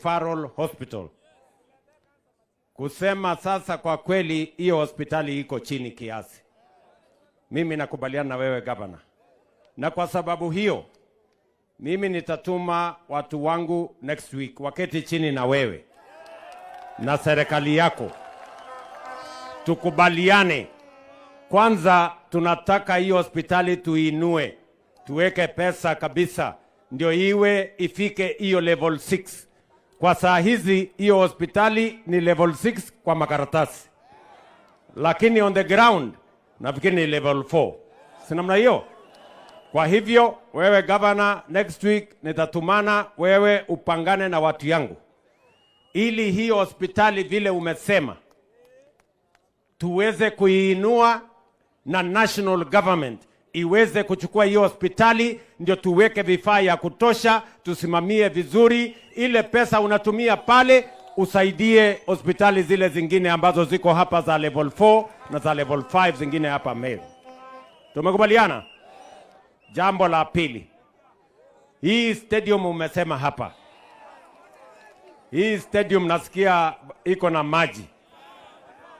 Referral Hospital. Kusema sasa kwa kweli, hiyo hospitali iko chini kiasi. Mimi nakubaliana na wewe, gavana, na kwa sababu hiyo mimi nitatuma watu wangu next week waketi chini na wewe na serikali yako, tukubaliane. Kwanza tunataka hiyo hospitali tuinue, tuweke pesa kabisa, ndio iwe ifike hiyo level 6. Kwa saa hizi hiyo hospitali ni level 6 kwa makaratasi, lakini on the ground nafikiri ni level 4, si namna hiyo? Kwa hivyo wewe governor, next week nitatumana wewe upangane na watu yangu ili hiyo hospitali, vile umesema, tuweze kuiinua na national government iweze kuchukua hiyo hospitali, ndio tuweke vifaa ya kutosha, tusimamie vizuri. Ile pesa unatumia pale usaidie hospitali zile zingine ambazo ziko hapa za level 4 na za level 5 zingine hapa Meru. Tumekubaliana? Jambo la pili, hii stadium umesema hapa, hii stadium nasikia iko na maji.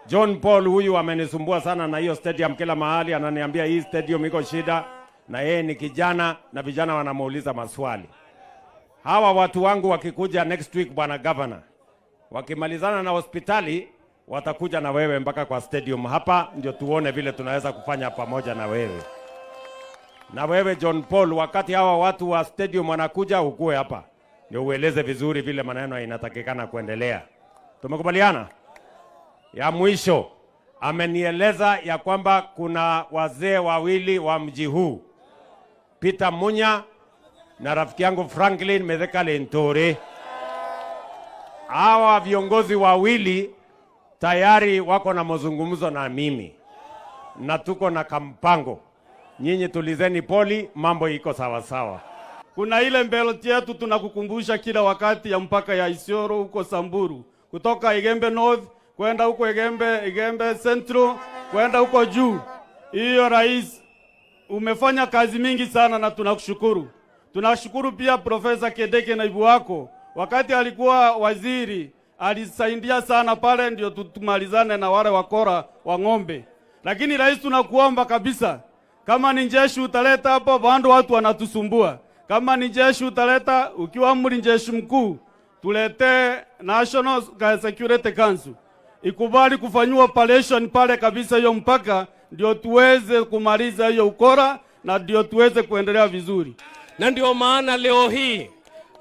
John Paul huyu amenisumbua sana na hiyo stadium kila mahali, ananiambia hii stadium iko shida, na yeye ni kijana na vijana wanamuuliza maswali. Hawa watu wangu wakikuja next week, bwana governor, wakimalizana na hospitali watakuja na wewe mpaka kwa stadium hapa, ndio tuone vile tunaweza kufanya pamoja na wewe. Na wewe John Paul, wakati hawa watu wa stadium wanakuja, ukue hapa ndio ueleze vizuri vile maneno inatakikana kuendelea. Tumekubaliana? Ya mwisho, amenieleza ya kwamba kuna wazee wawili wa mji huu, Peter Munya na rafiki yangu Franklin Mithika Linturi. Hawa viongozi wawili tayari wako na mazungumzo na mimi na tuko na kampango. Nyinyi tulizeni poli, mambo iko sawa sawa. Kuna ile belt yetu tunakukumbusha kila wakati ya mpaka ya Isiolo huko Samburu, kutoka Igembe North kwenda huko Igembe Central kwenda huko juu. Hiyo rais, umefanya kazi mingi sana na tunakushukuru. Tunashukuru pia Profesa Kindiki, naibu wako, wakati alikuwa waziri alisaidia sana pale, ndio tumalizane na wale wakora wa ng'ombe. Lakini rais, tunakuomba kabisa, kama ni jeshi utaleta hapo, bado watu wanatusumbua. Kama ni jeshi utaleta, ukiwa amri jeshi mkuu, tuletee National Security Council ikubali kufanyiwa operation pale kabisa hiyo mpaka, ndio tuweze kumaliza hiyo ukora na ndio tuweze kuendelea vizuri. Na ndio maana leo hii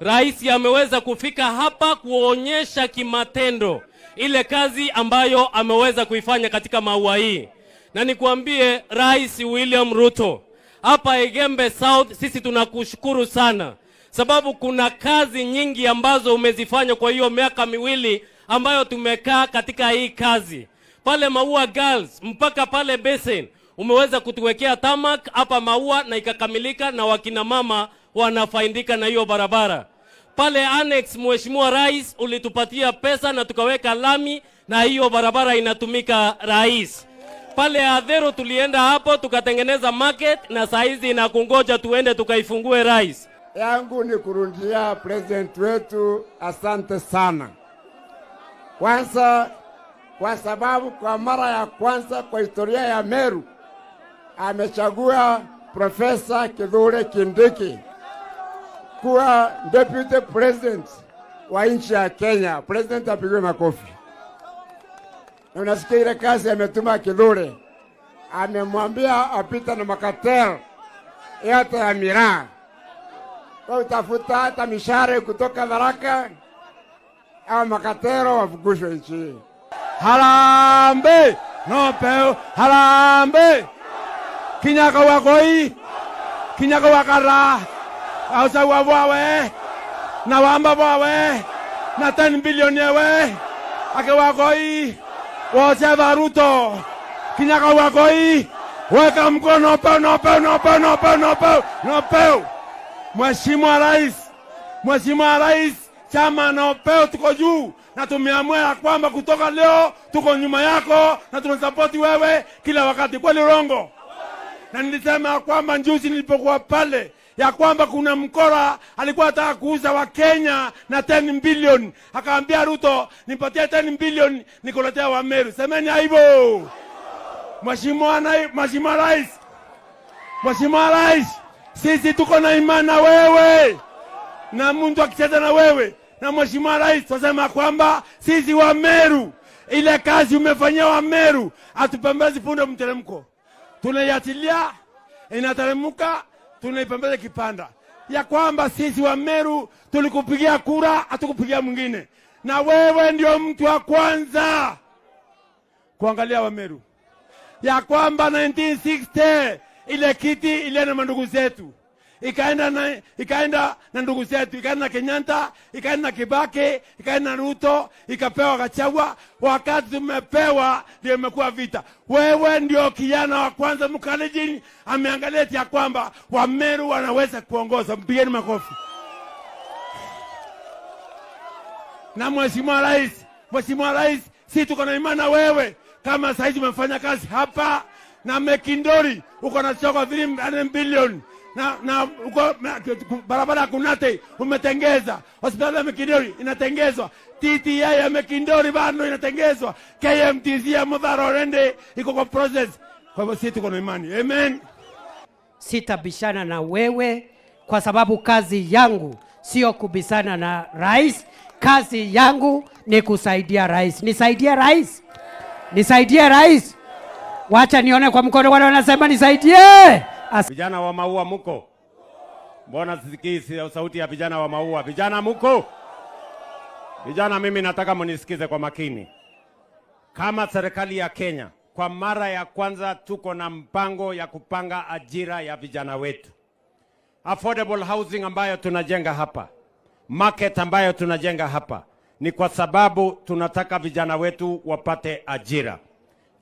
rais ameweza kufika hapa kuonyesha kimatendo ile kazi ambayo ameweza kuifanya katika Maua hii. Na nikuambie, Rais William Ruto, hapa Igembe South sisi tunakushukuru sana, sababu kuna kazi nyingi ambazo umezifanya kwa hiyo miaka 2 ambayo tumekaa katika hii kazi. Pale Maua Girls mpaka pale Basin umeweza kutuwekea tarmac hapa Maua na ikakamilika, na wakina mama wanafaidika na hiyo barabara. Pale Annex, Mheshimiwa Rais, ulitupatia pesa na tukaweka lami na hiyo barabara inatumika, rais. Pale Adhero tulienda hapo tukatengeneza market na saa hizi inakungoja tuende tukaifungue, rais. Yangu ni kurundia president wetu asante sana. Kwanza kwa sababu kwa mara ya kwanza kwa historia ya Meru amechagua Profesa Kithure Kindiki kuwa deputy president wa nchi ya Kenya. President apigwe makofi. Na unasikia ile kazi ametuma Kithure, amemwambia apita na macartel yote ya miraa kwa utafuta hata mishahara kutoka Tharaka au macartel wafukushwe nchi hii. Harambee! No peu! Harambee! Kinyaka wakoi! Kinyaka wakara! Ausa wawe! Na wamba wawe! Na 10 billion yewe! Ake wakoi! Wote Ruto! Kinyaka wakoi! Weka mkono peu, no peu, no peu, no peu, no peu, no peu! Mheshimiwa Rais, Mheshimiwa Rais, chama na upeo tuko juu na tumeamua ya kwamba kutoka leo tuko nyuma yako na tunasapoti wewe kila wakati. Kweli urongo? Na nilisema ya kwamba juzi nilipokuwa pale Ya kwamba kuna mkora alikuwa anataka kuuza Wakenya na 10 billion, akaambia Ruto, nipatie 10 billion nikuletea wa Meru. Semeni aibu. Mheshimiwa Rais, Mheshimiwa Rais, sisi tuko na imani na wewe na mtu akicheza na wewe na Mheshimiwa Rais, tunasema kwamba sisi wa Meru, ile kazi umefanyia wa Meru, hatupembezi punde mteremko, tunaiachilia inateremka, tunaipembeza kipanda, ya kwamba sisi wa Meru tulikupigia kura, hatukupigia mwingine, na wewe ndio mtu wa kwanza kuangalia wa Meru, ya kwamba 1960 ile kiti ile na mandugu zetu ikaenda na ndugu zetu, ikaenda na Kenyatta, ikaenda na Kibaki, ikaenda na Ruto, ikapewa Gachagua. Wakati tumepewa ndio imekuwa vita. Wewe ndio kijana wa kwanza Mkalenjin ameangalia eti ya kwamba Wameru wanaweza kuongoza. Mpigeni makofi. Na Mheshimiwa Rais, Mheshimiwa Rais, si tuko na imani na wewe. Kama saizi umefanya kazi hapa na Mekindori, uko na soko 3 billion na uko barabara ya Kunate umetengeza, hospitali ya Mekindori inatengezwa, TTI ya Mekindori bado inatengezwa, KMTC ya Muthara Orende iko kwa process. Kwa hivyo sisi tuko na imani. Amen. Sitabishana na wewe kwa sababu kazi yangu sio kubishana na rais. Kazi yangu ni kusaidia rais. Nisaidie rais, nisaidie rais. Wacha nione kwa mkono wale wanasema nisaidie. Vijana wa Maua muko? Mbona sisikii sauti ya vijana wa Maua? Vijana muko? Vijana, mimi nataka mnisikize kwa makini. Kama serikali ya Kenya, kwa mara ya kwanza tuko na mpango ya kupanga ajira ya vijana wetu. Affordable housing ambayo tunajenga hapa, market ambayo tunajenga hapa, ni kwa sababu tunataka vijana wetu wapate ajira.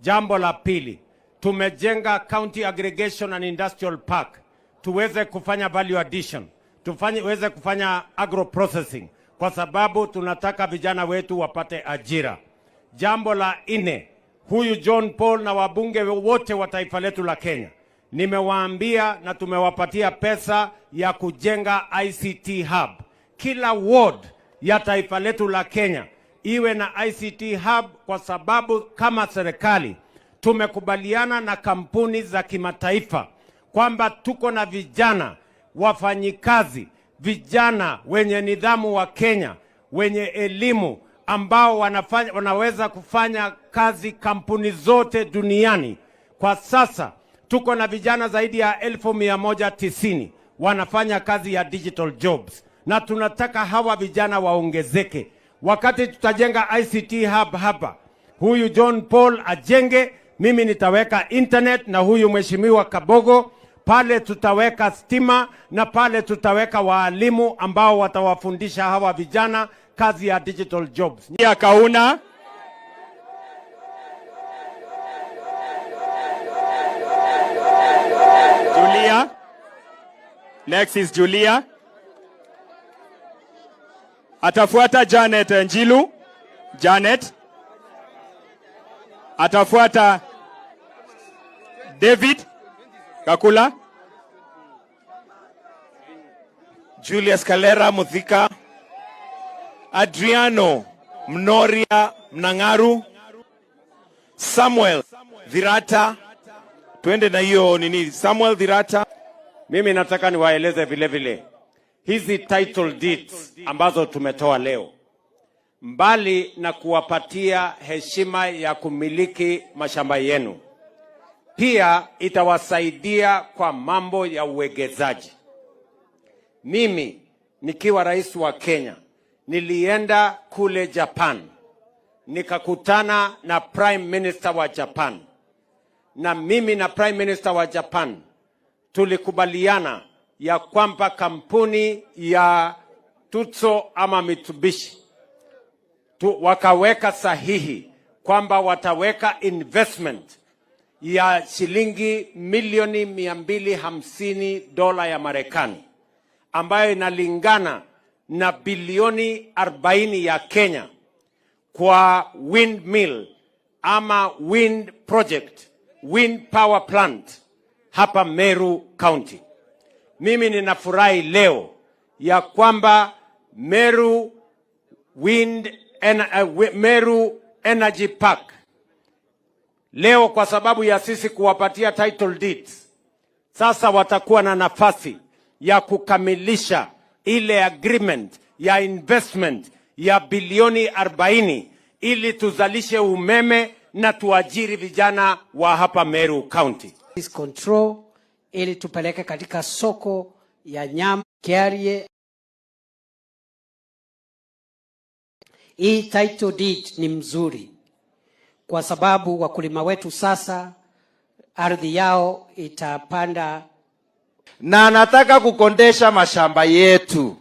Jambo la pili, tumejenga County Aggregation and Industrial Park tuweze kufanya value addition, tuweze kufanya agro processing, kwa sababu tunataka vijana wetu wapate ajira. Jambo la nne, huyu John Paul na wabunge wote wa taifa letu la Kenya, nimewaambia na tumewapatia pesa ya kujenga ICT hub. Kila ward ya taifa letu la Kenya iwe na ICT hub, kwa sababu kama serikali tumekubaliana na kampuni za kimataifa kwamba tuko na vijana wafanyikazi, vijana wenye nidhamu wa Kenya, wenye elimu ambao wanaweza kufanya kazi kampuni zote duniani. Kwa sasa tuko na vijana zaidi ya 190,000 wanafanya kazi ya digital jobs, na tunataka hawa vijana waongezeke. Wakati tutajenga ICT hub hapa, huyu John Paul ajenge, mimi nitaweka internet na huyu mheshimiwa Kabogo pale tutaweka stima na pale tutaweka waalimu ambao watawafundisha hawa vijana kazi ya digital jobs. Ya Kauna. Julia. Next is Julia. Atafuata Janet Njilu. Janet. Atafuata David Kakula. Julius Kalera Muthika, Adriano Mnoria Mnangaru, Samuel Dhirata, twende na hiyo nini, Samuel Dhirata. Mimi nataka niwaeleze vile vile hizi title deeds ambazo tumetoa leo, mbali na kuwapatia heshima ya kumiliki mashamba yenu, pia itawasaidia kwa mambo ya uwekezaji. Mimi nikiwa rais wa Kenya nilienda kule Japan nikakutana na Prime Minister wa Japan, na mimi na Prime Minister wa Japan tulikubaliana ya kwamba kampuni ya Tutso ama Mitsubishi wakaweka sahihi kwamba wataweka investment ya shilingi milioni 250 dola ya Marekani ambayo inalingana na bilioni 40 ya Kenya kwa windmill ama wind project, wind power plant hapa Meru County. Mimi ninafurahi leo ya kwamba Meru Energy Park leo, kwa sababu ya sisi kuwapatia title deeds, sasa watakuwa na nafasi ya kukamilisha ile agreement ya investment ya bilioni 40 ili tuzalishe umeme na tuajiri vijana wa hapa Meru County. Control ili tupeleke katika soko ya nyama Kiarie. Hii title deed ni mzuri kwa sababu wakulima wetu sasa ardhi yao itapanda, na anataka kukondesha mashamba yetu,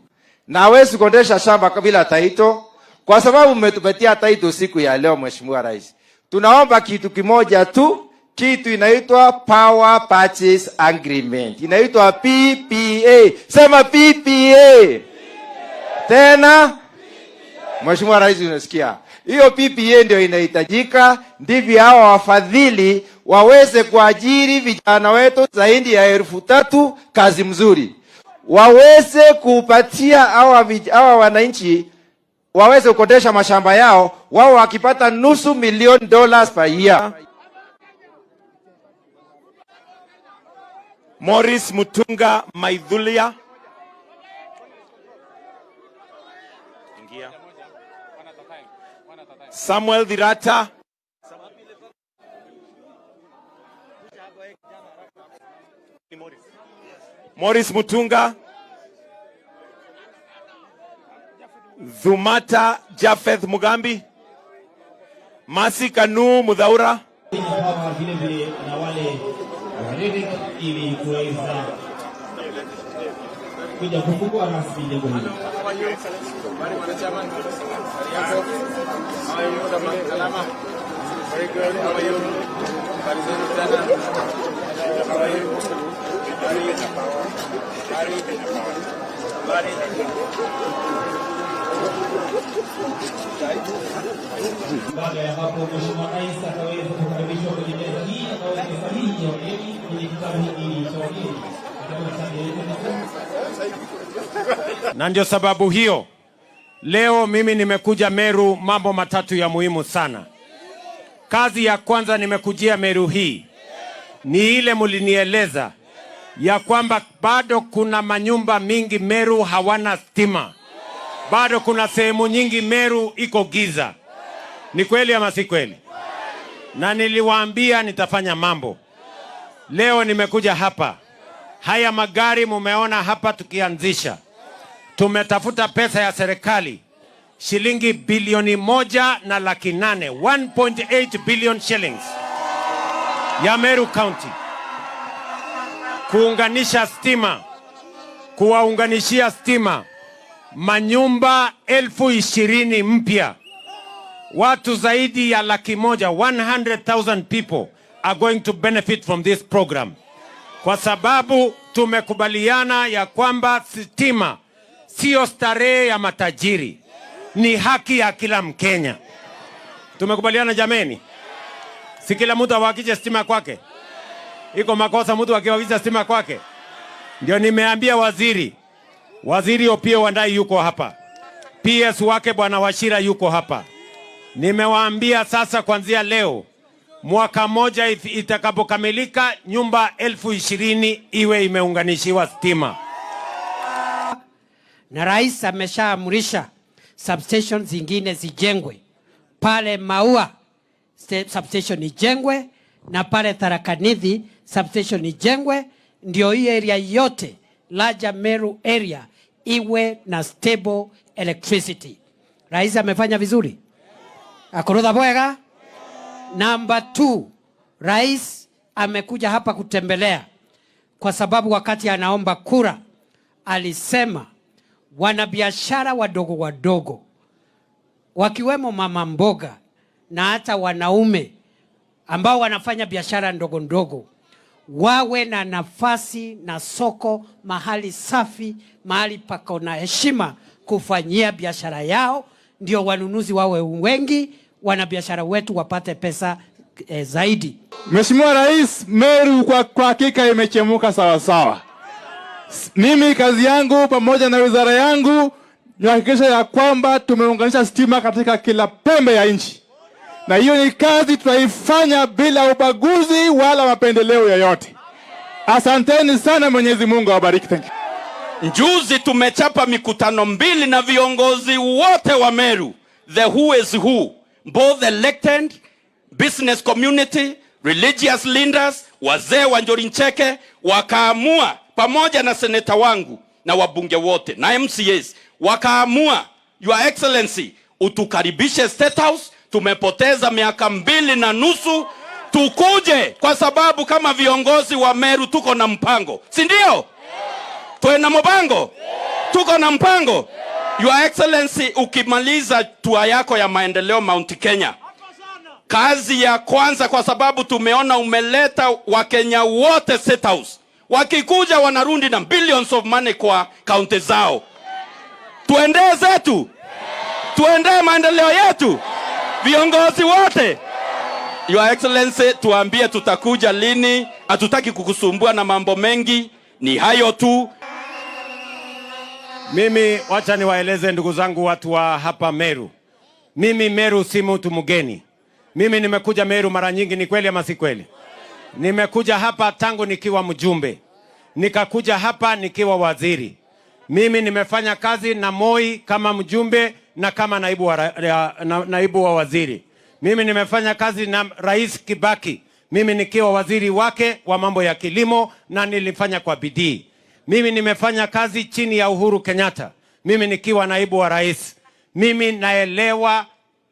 na hawezi kukondesha shamba bila title, kwa sababu mmetupatia title siku ya leo. Mheshimiwa Rais, tunaomba kitu kimoja tu, kitu inaitwa Power Purchase Agreement, inaitwa PPA. Sema PPA tena. Mheshimiwa Rais, unasikia hiyo PPA ndio inahitajika, ndivyo hawa wafadhili waweze kuajiri vijana wetu zaidi ya 3,000 kazi mzuri, waweze kupatia hawa wananchi waweze kukodesha mashamba yao, wao wakipata $500,000 per year. Morris Mutunga Maithulia. Ingia. Samuel Dhirata. Morris Mutunga. Dhumata Jafeth Mugambi. Masi Kanu Mudhaura. Vile vile na wale ili kuweza kuja kufungua rasmi jengo hili. Baada ya hapo, Mheshimiwa Rais ataweza kukaribishwa kwenye meza hii akaweke sahihi ya wageni kwenye kitabu hiki cha wageni. Na ndio sababu hiyo leo mimi nimekuja Meru, mambo matatu ya muhimu sana. Kazi ya kwanza nimekujia Meru hii ni ile mulinieleza ya kwamba bado kuna manyumba mingi Meru hawana stima, bado kuna sehemu nyingi Meru iko giza. Ni kweli ama si kweli? Na niliwaambia nitafanya mambo. Leo nimekuja hapa, haya magari mumeona hapa tukianzisha, tumetafuta pesa ya serikali shilingi 1,800,000, 1.8 billion shillings ya Meru County kuunganisha stima, kuwaunganishia stima manyumba 20,000 mpya. Watu zaidi ya 100,000, 100,000 people are going to benefit from this program, kwa sababu tumekubaliana ya kwamba stima sio starehe ya matajiri, ni haki ya kila Mkenya. Tumekubaliana jameni? Si kila mtu awakishe stima kwake? Iko makosa mtu akiwakisha stima kwake? Ndio nimeambia waziri, Waziri Opiyo Wandayi yuko hapa, PS wake Bwana Wachira yuko hapa. Nimewaambia sasa kuanzia leo mwaka moja itakapokamilika, nyumba 20,000 iwe imeunganishiwa stima. Na rais ameshaamrisha substation zingine zijengwe pale Maua, substation ijengwe na pale Tharaka Nithi substation ijengwe, ndio hii area yote larger Meru area iwe na stable electricity. Rais amefanya vizuri, akorotha bwega. Number 2, rais amekuja hapa kutembelea kwa sababu wakati anaomba kura alisema wanabiashara wadogo wadogo wakiwemo mama mboga na hata wanaume ambao wanafanya biashara ndogo ndogo wawe na nafasi na soko mahali safi, mahali pako na heshima kufanyia biashara yao, ndio wanunuzi wawe wengi, wanabiashara wetu wapate pesa zaidi. Mheshimiwa Rais, Meru kwa hakika imechemuka sawa sawa. Mimi kazi yangu pamoja na wizara yangu ni kuhakikisha ya kwamba tumeunganisha stima katika kila pembe ya nchi, na hiyo ni kazi tutaifanya bila ubaguzi wala mapendeleo yoyote. Asanteni sana, Mwenyezi Mungu awabariki. Thank you. Juzi tumechapa mikutano mbili na viongozi wote wa Meru, the who is who, both elected, business community, religious leaders, wazee wa Njuri Ncheke wakaamua pamoja na seneta wangu na wabunge wote na MCAs wakaamua, Your Excellency, utukaribishe State House. Tumepoteza miaka 2.5, tukuje kwa sababu kama viongozi wa Meru tuko na mpango, si ndio? Twena mpango, tuko na mpango. Your Excellency, ukimaliza tour yako ya maendeleo Mount Kenya, kazi ya kwanza, kwa sababu tumeona umeleta Wakenya wote State House, wakikuja wanarudi na billions of money kwa kaunti zao. Tuendee zetu, tuendee maendeleo yetu, viongozi wote. Your Excellency, tuambie tutakuja lini. Hatutaki kukusumbua na mambo mengi, ni hayo tu. Mimi wacha niwaeleze ndugu zangu watu wa hapa Meru. Mimi Meru si mtu mgeni. Mimi nimekuja Meru mara nyingi, ni kweli ama si kweli? Nimekuja hapa tangu nikiwa mjumbe, nikakuja hapa nikiwa waziri. Mimi nimefanya kazi na Moi kama mjumbe na kama naibu wa waziri. Mimi nimefanya kazi na Rais Kibaki, mimi nikiwa waziri wake wa mambo ya kilimo na nilifanya kwa bidii. Mimi nimefanya kazi chini ya Uhuru Kenyatta, mimi nikiwa naibu wa rais. Mimi naelewa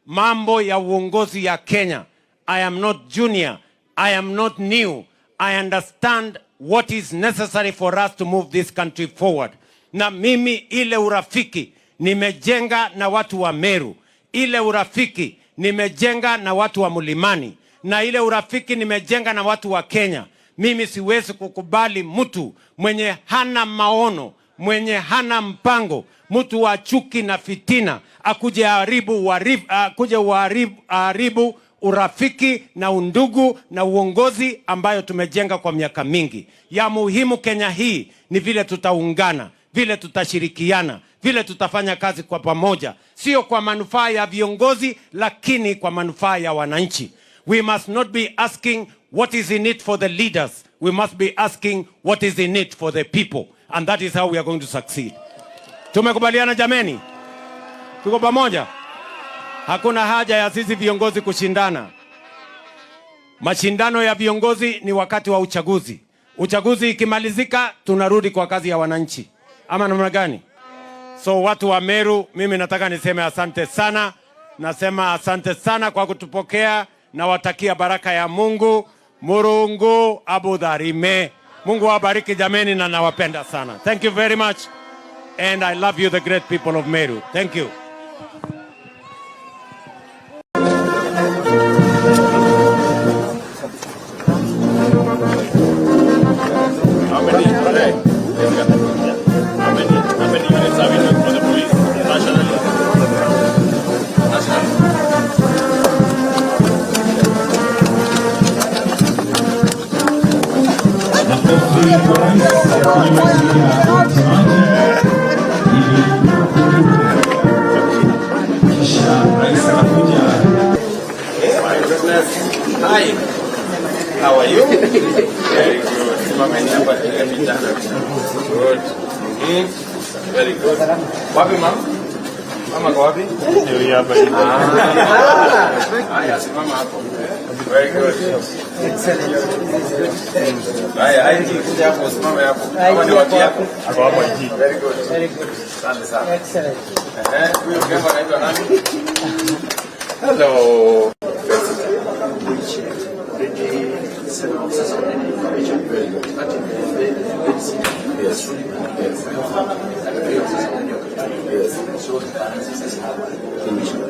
mambo ya uongozi ya Kenya. I am not junior. I am not new. I understand what is necessary for us to move this country forward. Na mimi ile urafiki nimejenga na watu wa Meru, ile urafiki nimejenga na watu wa Mlimani, na ile urafiki nimejenga na watu wa Kenya. Mimi siwezi kukubali mtu mwenye hana maono, mwenye hana mpango, mtu wa chuki na fitina akuje aharibu urafiki na undugu na uongozi ambayo tumejenga kwa miaka mingi. Ya muhimu Kenya hii ni vile tutaungana, vile tutashirikiana, vile tutafanya kazi kwa pamoja, sio kwa manufaa ya viongozi, lakini kwa manufaa ya wananchi. We must not be asking what is in it for the leaders. We must be asking what is in it for the people. And that is how we are going to succeed. Tumekubaliana jameni? Tuko pamoja? Hakuna haja ya sisi viongozi kushindana. Mashindano ya viongozi ni wakati wa uchaguzi. Uchaguzi ikimalizika, tunarudi kwa kazi ya wananchi, ama namna gani? So watu wa Meru, mimi nataka niseme asante sana. Nasema asante sana kwa kutupokea, nawatakia baraka ya Mungu. Murungu abudharime. Mungu awabariki jameni, na nawapenda sana. Thank you very much and I love you, the great people of Meru. Thank you. How many units are we doing for the police nationally? Nationally. Makofi kwa rais kwenye ya watazamaji ili kisha rais anakuja. My goodness. Hi. How are you? Very good. Simameni hapa tupige picha. Good. Very good. Wapi mama? Mama kwa wapi? Ndio hapa. Haya, simama hapo. Very good. Haya, IG kuja hapo, simame hapo. Kama ni watu yako. Hapo hapo IG. Very good. Very good. Asante sana. Excellent. Eh, huyo mrembo anaitwa nani? Hello. Which already seven officers are already in the region. That in the Red Sea. And the three officers are already occupied. So the balance is have the mission.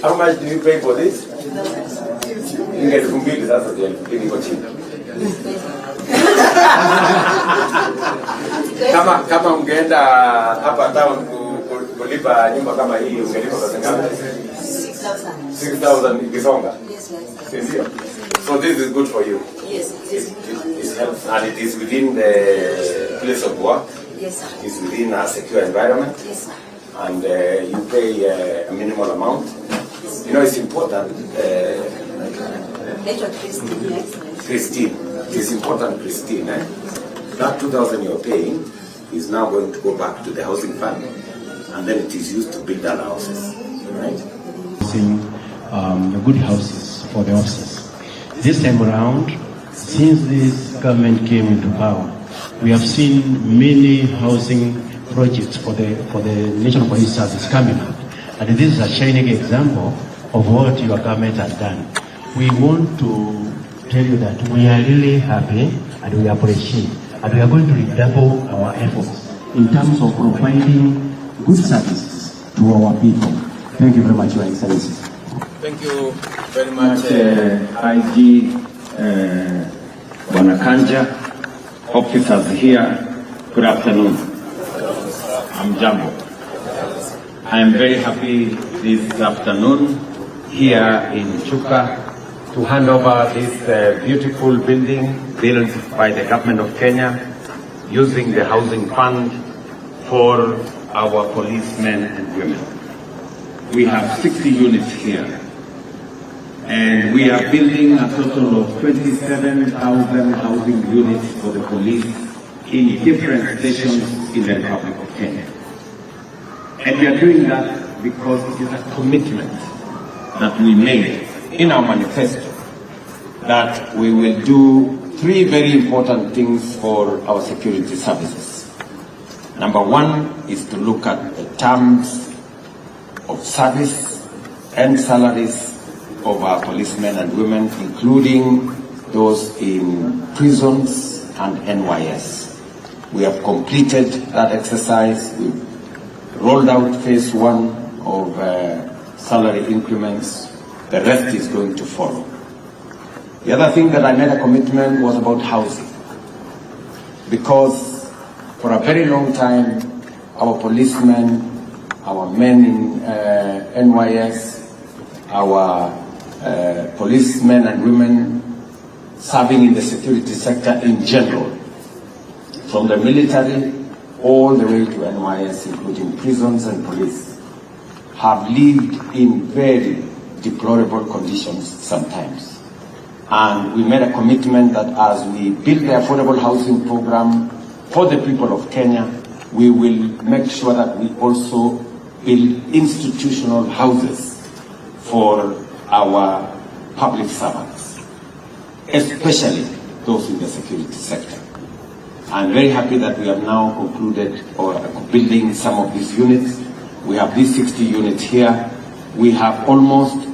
How much do you pay for this? Ni 2,000 sasa, ndio 2,000 iko chini. Kama ungeenda hapa town kulipa nyumba kama hii ungelipa pesa ngapi? 6,000. 6000 ikisonga. Yes. Si ndio? So this is good for you. Yes, it is good for me. It helps, and it is within the place of work. Yes, sir. It's within a secure environment. Yes, sir. And you pay a minimal amount. It's important. Naitwa Christine, Your Excellency. Christine, it is important, Christine. Eh? That 2,000 you're paying is now going to go back to the housing fund, and then it is used to build other houses, right? Using good houses for the officers. This time around, since this government came into power, we have seen many housing projects for the National Police Service coming up. And this is a shining example of what your government has done. We want to tell you that we are really happy and we appreciate, and we are going to redouble our efforts in terms of providing good services to our people. Thank you very much, Your Excellency. Thank you very much, IG Bwana Kanja, officers here. Good afternoon. Hamjambo. I am very happy this afternoon here in Chuka to hand over this beautiful building built by the government of Kenya using the housing fund for our policemen and women. We have 60 units here, and we are building a total of 27,000 housing units for the police in different stations in the Republic of Kenya. And we are doing that because it is a commitment that we made in our manifesto that we will do three very important things for our security services. Number one is to look at the terms of service and salaries of our policemen and women, including those in prisons and NYS. We have completed that exercise. We've rolled out phase one of salary increments. The rest is going to follow. The other thing that I made a commitment was about housing. Because for a very long time, our policemen, our men in NYS, our policemen and women serving in the security sector in general, from the military all the way to NYS, including prisons and police, have lived in very deplorable conditions sometimes. And we made a commitment that as we build the affordable housing program for the people of Kenya, we will make sure that we also build institutional houses for our public servants, especially those in the security sector. I'm very happy that we have now concluded or are building some of these units. We have these 60 units here. We have almost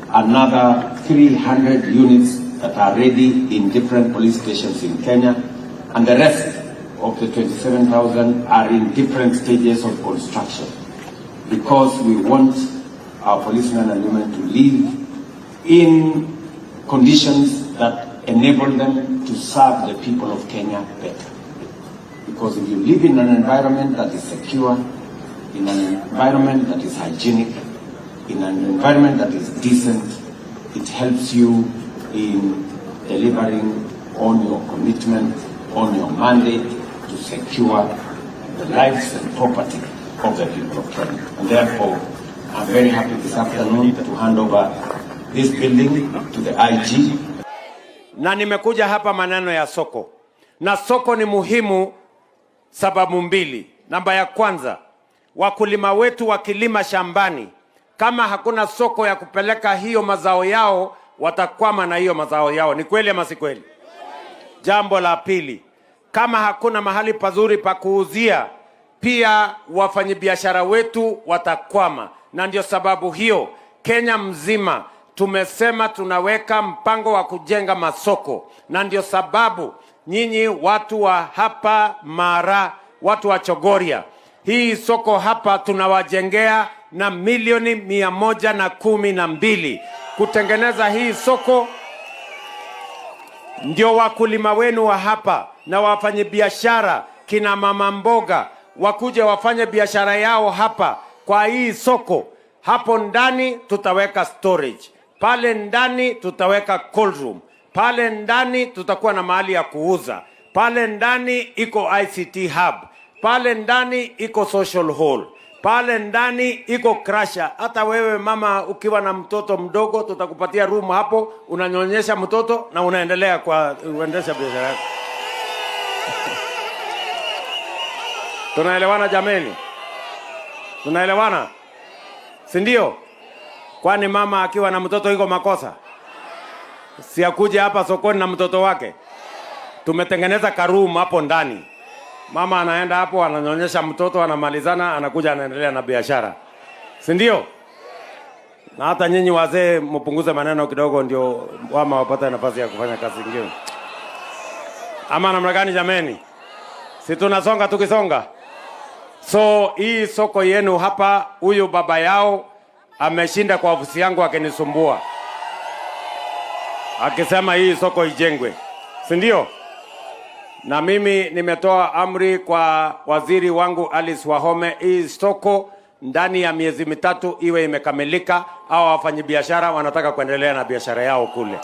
another 300 units that are ready in different police stations in Kenya, and the rest of the 27,000 are in different stages of construction because we want our policemen and women to live in conditions that enable them to serve the people of Kenya better. Because if you live in an environment that is secure, in an environment that is hygienic, in an environment that is decent, it helps you in delivering on your commitment, on your mandate to secure the lives and property of the people of Kenya. And therefore, I'm very happy this afternoon to hand over this building to the IG. Na nimekuja hapa maneno ya soko, na soko ni muhimu sababu mbili. Namba ya kwanza, wakulima wetu wakilima shambani, kama hakuna soko ya kupeleka hiyo mazao yao, watakwama na hiyo mazao yao. Ni kweli ama si kweli? Jambo la pili, kama hakuna mahali pazuri pa kuuzia, pia wafanyabiashara wetu watakwama, na ndio sababu hiyo Kenya mzima tumesema tunaweka mpango wa kujenga masoko, na ndio sababu nyinyi watu wa hapa Mara, watu wa Chogoria, hii soko hapa tunawajengea na milioni 112 kutengeneza hii soko ndio wakulima wenu wa hapa na wafanyabiashara kina mama mboga wakuje wafanye biashara yao hapa kwa hii soko. Hapo ndani tutaweka storage. Pale ndani tutaweka cold room, pale ndani tutakuwa na mahali ya kuuza, pale ndani iko ICT hub, pale ndani iko social hall, pale ndani iko crusher. Hata wewe mama ukiwa na mtoto mdogo, tutakupatia room hapo, unanyonyesha mtoto na unaendelea kwa uendesha biashara yako. Tunaelewana jameni? Tunaelewana, si ndio? Kwani mama akiwa na mtoto iko makosa? Si akuje hapa sokoni na mtoto wake? Tumetengeneza karoom hapo ndani. Mama anaenda hapo, ananyonyesha mtoto, anamalizana, anakuja anaendelea na biashara, si ndio? Na hata nyinyi wazee mpunguze maneno kidogo, ndio mama wapate nafasi ya kufanya kazi nyingine. Ama namna gani jameni? Si tunasonga tukisonga? So hii soko yenu hapa, huyu baba yao ameshinda kwa ofisi yangu akinisumbua akisema hii soko ijengwe, si ndio? Na mimi nimetoa amri kwa waziri wangu Alice Wahome, hii soko ndani ya miezi 3 iwe imekamilika, au wafanyabiashara wanataka kuendelea na biashara yao kule.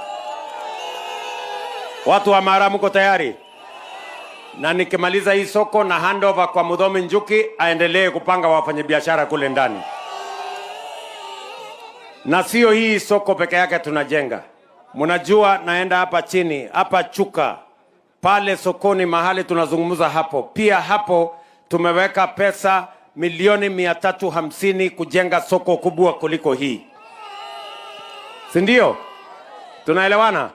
Watu wa Mara mko tayari? Na nikimaliza hii soko na handover kwa Muthomi Njuki aendelee kupanga wafanyabiashara kule ndani. Na sio hii soko peke yake tunajenga. Mnajua naenda hapa chini, hapa Chuka, pale sokoni mahali tunazungumza hapo. Pia hapo tumeweka pesa milioni 350 kujenga soko kubwa kuliko hii. Si ndio? Tunaelewana?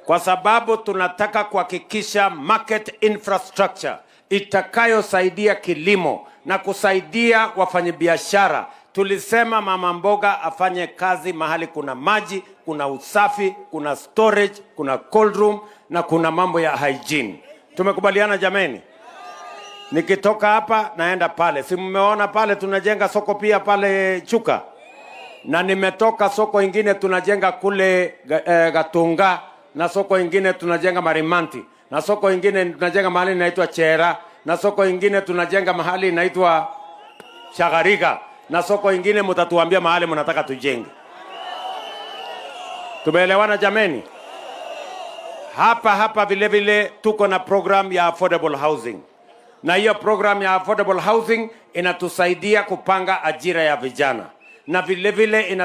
Kwa sababu tunataka kuhakikisha market infrastructure itakayosaidia kilimo na kusaidia wafanyabiashara. Tulisema mama mboga afanye kazi mahali kuna maji, kuna usafi, kuna storage, kuna cold room na kuna mambo ya hygiene. Tumekubaliana jameni? Nikitoka hapa naenda pale. Si mmeona pale tunajenga soko pia pale Chuka? Na nimetoka soko ingine tunajenga kule Gatunga, na soko ingine tunajenga Marimanti, na soko ingine tunajenga mahali inaitwa Chera, na soko ingine tunajenga mahali inaitwa Shagariga, na soko ingine mtatuambia mahali mnataka tujenge. Tumeelewana jameni? Hapa hapa vile vile tuko na program ya affordable housing. Na hiyo program ya affordable housing inatusaidia kupanga ajira ya vijana. Na vile vile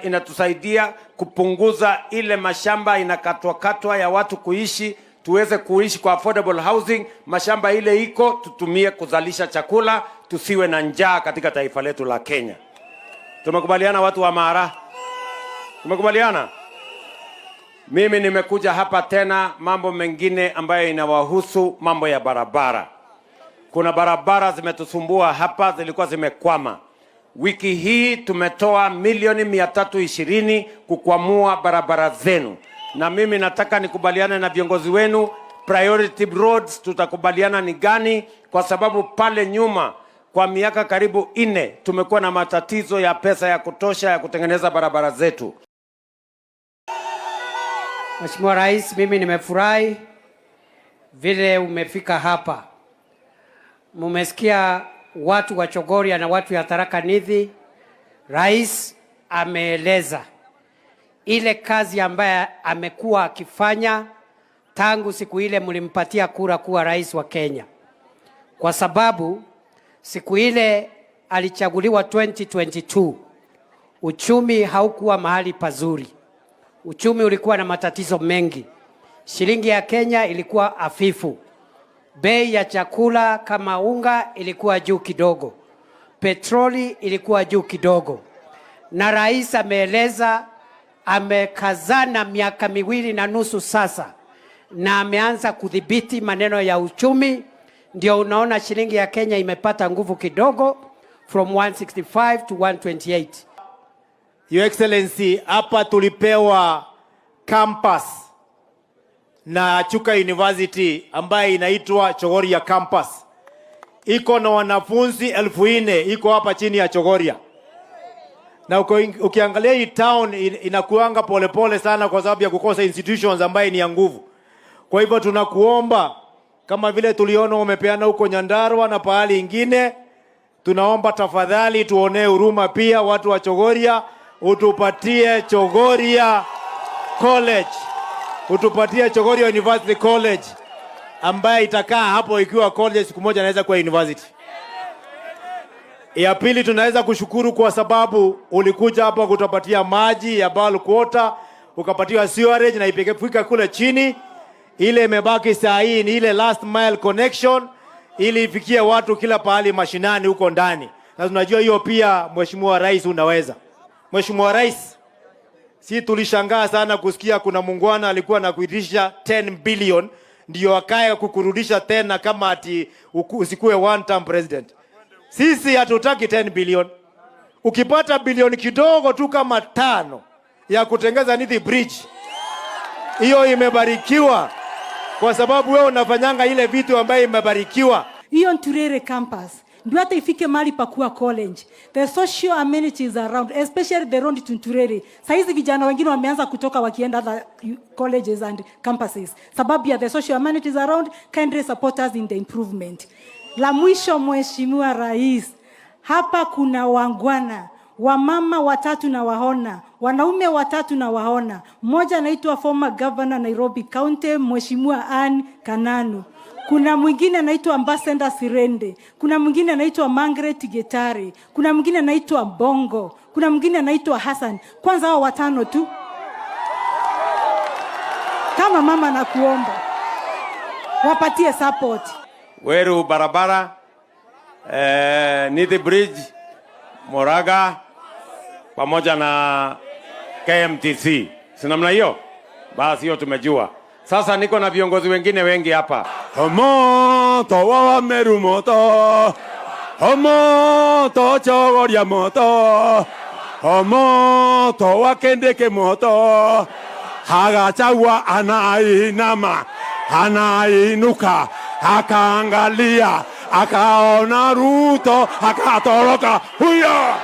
inatusaidia kupunguza ile mashamba inakatwa-katwa ya watu kuishi, tuweze kuishi kwa affordable housing. Mashamba ile iko tutumie kuzalisha chakula, tusiwe na njaa katika taifa letu la Kenya. Tumekubaliana watu wa Mara? Tumekubaliana? Mimi nimekuja hapa tena mambo mengine ambayo inawahusu mambo ya barabara. Kuna barabara zimetusumbua hapa, zilikuwa zimekwama. Wiki hii tumetoa milioni 320 kukwamua barabara zenu. Na mimi nataka nikubaliane na viongozi wenu, priority roads tutakubaliana ni gani, kwa sababu pale nyuma kwa miaka karibu 4 tumekuwa na matatizo ya pesa ya kutosha ya kutengeneza barabara zetu. Mheshimiwa Rais, mimi nimefurahi vile umefika hapa. Mumesikia watu wa Chogoria na watu ya Tharaka Nithi. Rais ameeleza ile kazi ambaye amekuwa akifanya tangu siku ile mlimpatia kura kuwa rais wa Kenya. Kwa sababu siku ile alichaguliwa 2022, uchumi haukuwa mahali pazuri. Uchumi ulikuwa na matatizo mengi. Shilingi ya Kenya ilikuwa hafifu. Bei ya chakula kama unga ilikuwa juu kidogo. Petroli ilikuwa juu kidogo. Na rais ameeleza amekazana miaka 2.5 sasa, na ameanza kudhibiti maneno ya uchumi. Ndio unaona shilingi ya Kenya imepata nguvu kidogo from 165 to 128. Your Excellency, hapa tulipewa campus na Chuka University ambaye inaitwa Chogoria Campus. Iko na wanafunzi 4,000, iko hapa chini ya Chogoria. Na ukiangalia hii town inakuanga polepole sana kwa sababu ya kukosa institutions ambaye ni ya nguvu. Kwa hivyo tunakuomba, kama vile tuliona umepeana huko Nyandarua na pahali ingine, tunaomba tafadhali tuonee huruma pia watu wa Chogoria, utupatie Chogoria College, utupatie Chogoria University College ambaye itakaa hapo ikiwa college, siku moja inaweza kuwa university. Ya pili, tunaweza kushukuru kwa sababu ulikuja hapa kutupatia maji ya bulk water, ukapatiwa sewerage na ipikefika kule chini. Ile imebaki saa hii ni ile last mile connection ili ifikie watu kila pahali mashinani huko ndani, na tunajua hiyo pia, Mheshimiwa Rais, unaweza. Mheshimiwa Rais, si tulishangaa sana kusikia kuna muungwana alikuwa anakuitisha 10 billion ndio akae kukurudisha tena kama ati usikue one term president. Sisi hatutaki 10 billion. Ukipata bilioni kidogo tu kama 5 ya kutengeza Nithi Bridge, hiyo imebarikiwa, kwa sababu wewe unafanyanga ile vitu ambayo imebarikiwa. Hiyo Nturere campus ndio hata ifike mahali pa kuwa college. The social amenities around, especially the road to Nturere. Saizi vijana wengine wameanza kutoka wakienda other colleges and campuses sababu ya the social amenities around. Kindly support us in the improvement. La mwisho, Mheshimiwa Rais, hapa kuna wangwana wamama watatu na waona, wanaume watatu na waona. Mmoja anaitwa former governor Nairobi County, Mheshimiwa Ann Kananu. Kuna mwingine anaitwa Ambassador Sirende, kuna mwingine anaitwa Margaret Getari, kuna mwingine anaitwa Bongo, kuna mwingine anaitwa Hassan. Kwanza hao watano tu, kama mama nakuomba wapatie support. Weru barabara, Nithi Bridge, Moraga pamoja na KMTC, si namna hiyo? Basi hiyo tumejua. Sasa niko na viongozi wengine wengi hapa. Moto wa Meru moto, moto Chogoria moto, moto wa Kendeke moto. Gachagua anainama, anainuka, akaangalia, akaona Ruto, akatoroka huyo.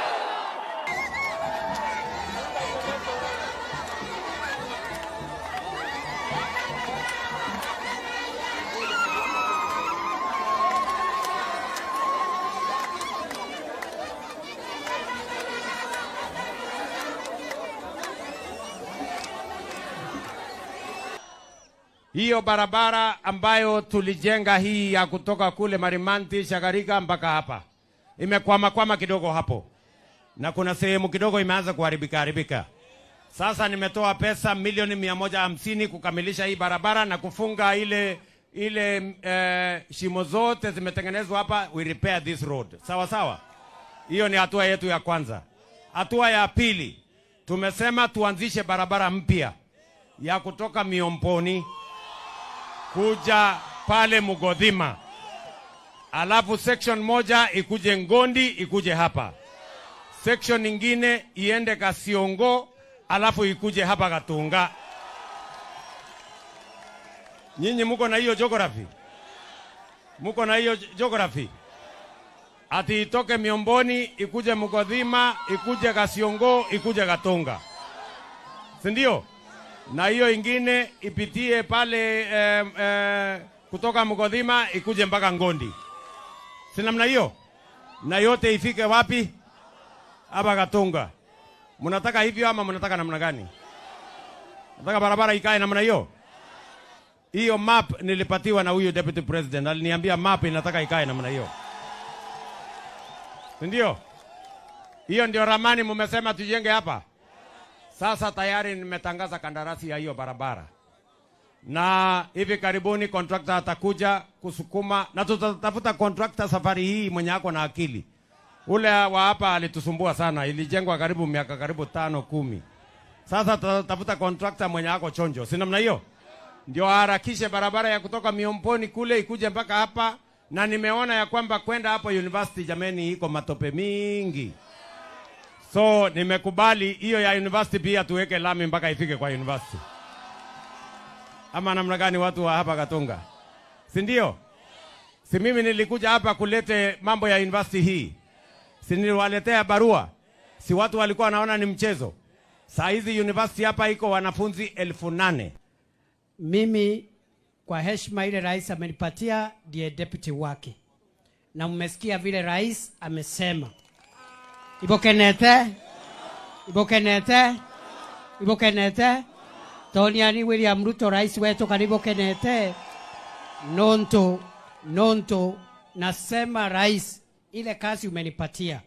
Hiyo barabara ambayo tulijenga hii ya kutoka kule Marimanti Shagarika mpaka hapa imekwama kwama kidogo hapo, na kuna sehemu kidogo imeanza kuharibika haribika. Sasa nimetoa pesa milioni 150 kukamilisha hii barabara na kufunga ile shimo zote zimetengenezwa hapa. We repair this road, sawa sawa. Hiyo ni hatua yetu ya kwanza. Hatua ya pili, tumesema tuanzishe barabara mpya ya kutoka Miomboni kuja pale Mugodhima, alafu section moja ikuje Ngondi ikuje hapa, section nyingine iende Kasiongo, alafu ikuje hapa Katunga. Nyinyi muko na hiyo geography? Muko na hiyo geography? Ati itoke Miomboni ikuje Mugodhima ikuje Kasiongo ikuje Katunga, si ndio? Na hiyo ingine ipitie pale kutoka Mugodhima ikuje mpaka Ngondi, si namna hiyo? Na yote ifike wapi? Hapa Katunga. Mnataka hivyo ama mnataka namna gani? Nataka barabara ikae namna hiyo. Hiyo map nilipatiwa na huyu deputy president, aliniambia map inataka ikae namna hiyo, si ndio? Hiyo ndio ramani mmesema tujenge hapa. Sasa tayari nimetangaza kandarasi ya hiyo barabara, na hivi karibuni contractor atakuja kusukuma, na tutatafuta contractor safari hii mwenye ako na akili. Ule wa hapa alitusumbua sana, ilijengwa karibu miaka karibu 5 10. Sasa tutatafuta contractor mwenye ako chonjo, si namna hiyo? Ndio harakishe barabara ya kutoka Miomboni kule ikuje mpaka hapa. Na nimeona ya kwamba kwenda hapo university, jameni, iko matope mingi. So nimekubali hiyo ya university pia tuweke lami mpaka ifike kwa university. Ama namna gani watu wa hapa Katunga? Si ndio? Si mimi nilikuja hapa kulete mambo ya university hii. Si niliwaletea barua? Si watu walikuwa wanaona ni mchezo? Saa hizi university hapa iko wanafunzi 8,000. Mimi kwa heshima ile rais amenipatia ndiye deputy wake, na mmesikia vile rais amesema. Ibokenete, Ibukenete? Ibukenete? Toniani William Ruto rais wetu karibukenete? Nonto, nonto, nasema rais, ile kazi umenipatia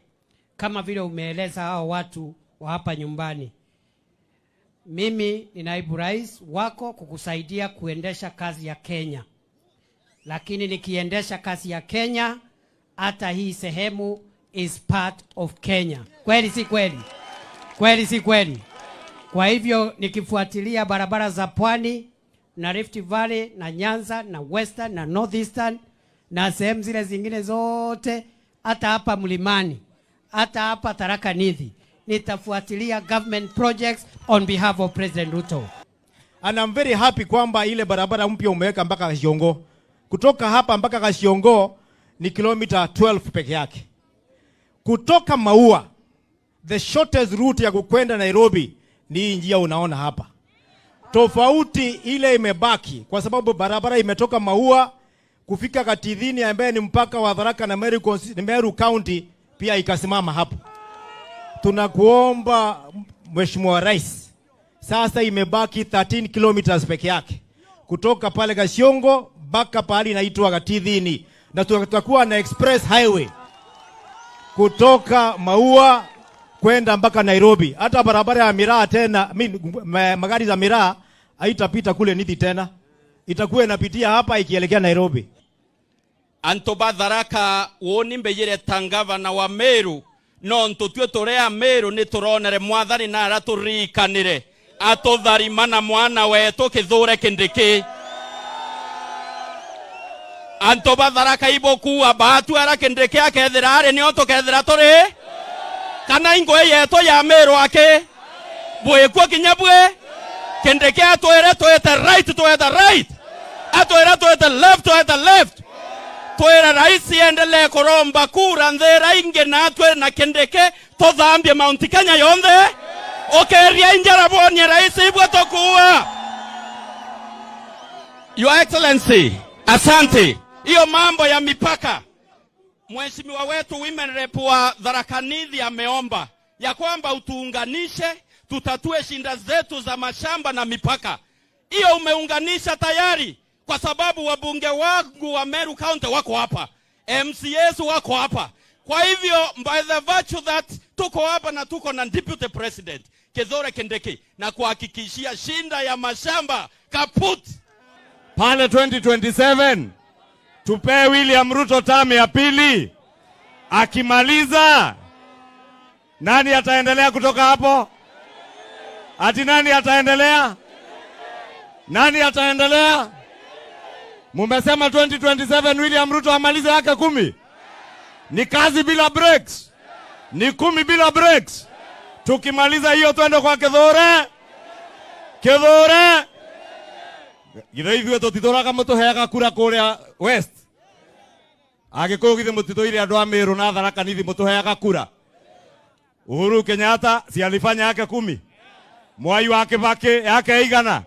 kama vile umeeleza hao watu wa hapa nyumbani, mimi ni naibu rais wako kukusaidia kuendesha kazi ya Kenya, lakini nikiendesha kazi ya Kenya, hata hii sehemu is part of Kenya. Kweli si kweli? Kweli si kweli? Kwa hivyo nikifuatilia barabara za pwani na Rift Valley na Nyanza na Western na Northeastern na sehemu zile zingine zote, hata hapa mlimani, hata hapa Tharaka Nithi, nitafuatilia government projects on behalf of President Ruto. And I'm very happy kwamba ile barabara mpya umeweka mpaka Kashiongo. Kutoka hapa mpaka Kashiongo ni kilomita 12 peke yake. Kutoka Maua, the shortest route ya kukwenda Nairobi ni hii njia unaona hapa. Tofauti ile imebaki kwa sababu barabara imetoka Maua kufika Katithini ambaye ni mpaka wa Tharaka na Meru County pia ikasimama hapo. Tunakuomba Mheshimiwa Rais, sasa imebaki 13 kilometers peke yake kutoka pale Kashiongo mpaka pahali inaitwa Katithini, na tutakuwa na express highway kutoka Maua kwenda mpaka Nairobi. Hata barabara ya miraa tena, magari za miraa haitapita kule Nithi tena, itakuwa inapitia hapa ikielekea Nairobi. Antu ba Tharaka woni mbeyire ta ngavana wa Meru no ntutue turia Meru ni turonere mwathani na araturikanire atutharima na mwana wetu Kithure Kindiki. Antu ba Tharaka ibukua batu ara Kindiki akethira ari nio tukethira turi kana ingwe yetu ya Meru ake bwikuo kinya bwe Kindiki atwire twete right, twete right, atwire twete left, twete left. Twira rais endelee kuromba kura nthira ingi na atwe na Kindiki tuthambie Mount Kenya yonthe ukeria injara bonie rais ibwe tukua. Your Excellency, asante. Hiyo mambo ya mipaka, mheshimiwa wetu women rep wa Tharaka Nithi ameomba ya kwamba utuunganishe tutatue shinda zetu za mashamba na mipaka. Hiyo umeunganisha tayari, kwa sababu wabunge wangu wa Meru County wako hapa, MCAs wako hapa. Kwa hivyo by the virtue that tuko hapa na tuko na Deputy President Kithure Kindiki, na kuhakikishia shinda ya mashamba kaput. Pale 2027 tupee William Ruto term ya pili. Akimaliza nani ataendelea kutoka hapo? Ati nani ataendelea? Nani ataendelea? Mumesema 2027 William Ruto amalize yake 10. Ni kazi bila breaks. Ni 10 bila breaks. Tukimaliza hiyo twende kwa Kithure. Kithure. Githe ithuĩ tũtitũraga mũtũheaga kura kũrĩa West. Agĩkũyũ githĩ mũtitũire andũ a Meru na Tharaka Nithi mũtũheaga kura. Uhuru Kenyatta si alifanya yake 10. Mwai wa Kibaki yake 100.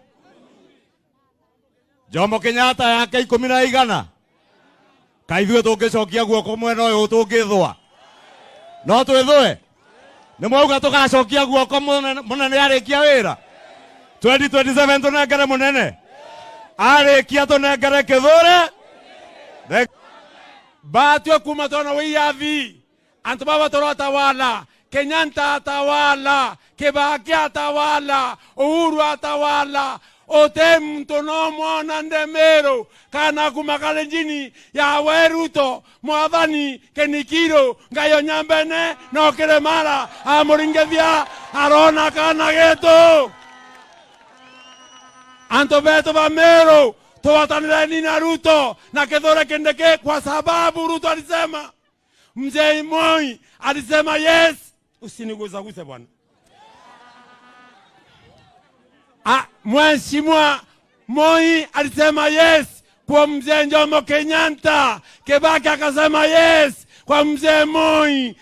Jomo Kenyatta yake 11. Kaĩ ithuĩ tũngĩcokia guoko mwena ũyũ tũngĩthũa? No twĩthũe? Nĩ mwauga tũgacokia guoko mũnene arĩkia wĩra. 2027 tũnengere mũnene. Arĩkia tũnengere Kithure. Batwe kuma tona wiyathi. Antu baba torotawala. Kenyatta atawala, Kibaki atawala, Uhuru atawala. Ote mtu no mwana ndemero kana kumakalenjini ya weruto mwathani kenikiro ngayo nyambene no kiremara amuringethia arona kana getu. Anto beto ba Meru tuwatanireni na Ruto na Kithure Kindiki, kwa sababu Ruto alisema, Mzee Moi alisema yes. Usinigusaguse bwana. Mheshimiwa Moi alisema yes kwa Mzee Jomo Kenyatta. Kibaki akasema yes kwa Mzee Moi.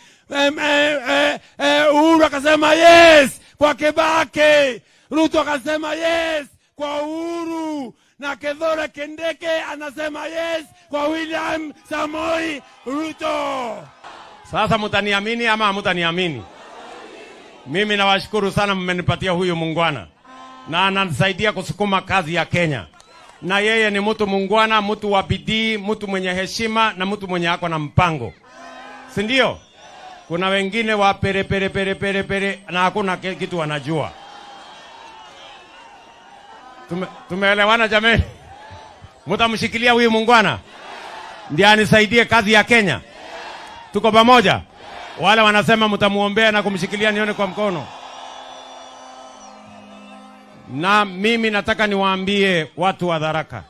Uhuru akasema yes kwa Kibaki. Ruto akasema yes kwa Uhuru. Na Kithure Kindiki anasema yes kwa William Samoei Ruto. Sasa mutaniamini ama hamutaniamini? Mimi nawashukuru sana, mmenipatia huyu muungwana na ananisaidia kusukuma kazi ya Kenya. Na yeye ni mtu muungwana, mtu wa bidii, mtu mwenye heshima na mtu mwenye ako na mpango, si ndio? Kuna wengine wa pere pere pere pere pere na hakuna kitu wanajua. Tumeelewana jameni? Mtamshikilia huyu muungwana ndiye anisaidie kazi ya Kenya. Tuko pamoja? Wale wanasema mtamuombea na kumshikilia, nione kwa mkono. Na mimi nataka niwaambie watu wa Tharaka,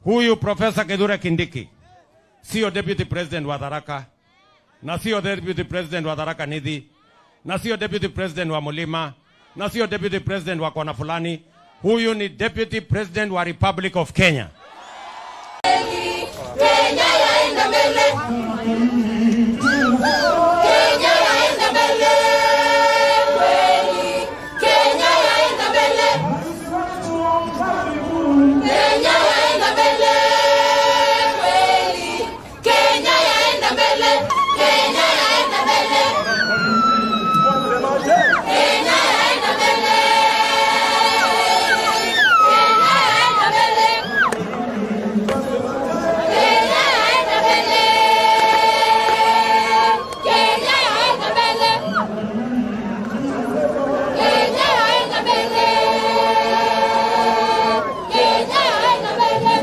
huyu Profesa Kithure Kindiki sio deputy president wa Tharaka, na sio deputy president wa Tharaka Nithi, na sio deputy president wa Mulima, na sio deputy president wa kona fulani. Huyu ni deputy president wa Republic of Kenya. Kenya yaenda mbele. Kenya yaenda mbele. Kweli. Kenya yaenda mbele. Kenya yaenda mbele. Kweli. Kenya yaenda mbele. Kenya yaenda mbele. Kenya yaenda mbele. Kenya yaenda mbele. Kenya yaenda mbele. Kenya yaenda mbele. Kenya yaenda mbele. Kenya yaenda mbele.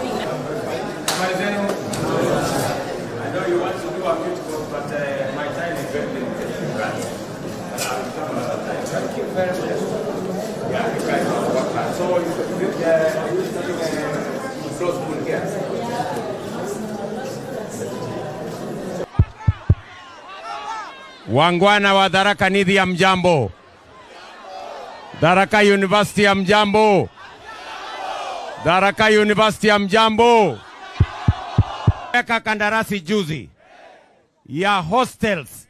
Habari zenu? I know you want to do a beautiful, but my time is very limited. But I will come another time. Thank you very much. Yeah, you guys have worked hard. So are you starting a close school here? Wangwana wa Tharaka Nithi ya mjambo, Tharaka University ya mjambo, Tharaka University ya mjambo. Weka kandarasi juzi ya hostels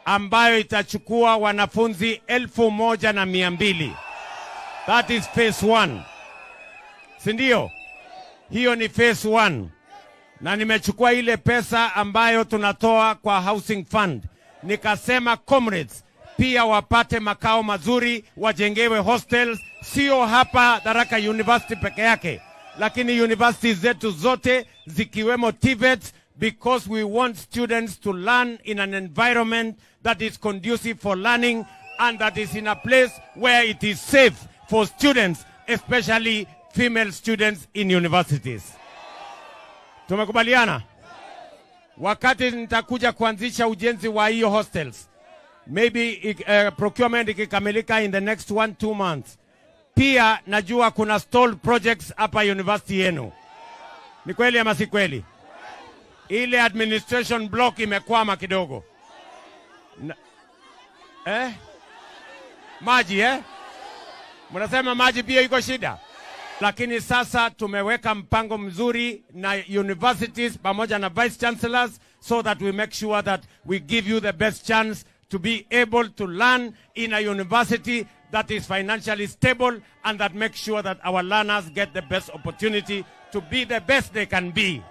ambayo itachukua wanafunzi 1,200. That is phase 1. Si ndio? Hiyo ni phase 1. Na nimechukua ile pesa ambayo tunatoa kwa housing fund, nikasema comrades pia wapate makao mazuri, wajengewe hostels, sio hapa Tharaka University peke yake, lakini universities zetu zote zikiwemo TVET, because we want students to learn in an environment that is conducive for learning and that is in a place where it is safe for students, especially female students in universities. Tumekubaliana? Wakati nitakuja kuanzisha ujenzi wa hiyo hostels, maybe procurement ikikamilika in the next 1-2 months. Pia najua kuna stalled projects hapa university yenu. Ni kweli ama si kweli? Ile administration block imekwama kidogo. Maji Mnasema maji pia iko shida. Lakini sasa tumeweka mpango mzuri na universities pamoja na vice chancellors so that we make sure that we give you the best chance to be able to learn in a university that is financially stable and that makes sure that our learners get the best opportunity to be the best they can be.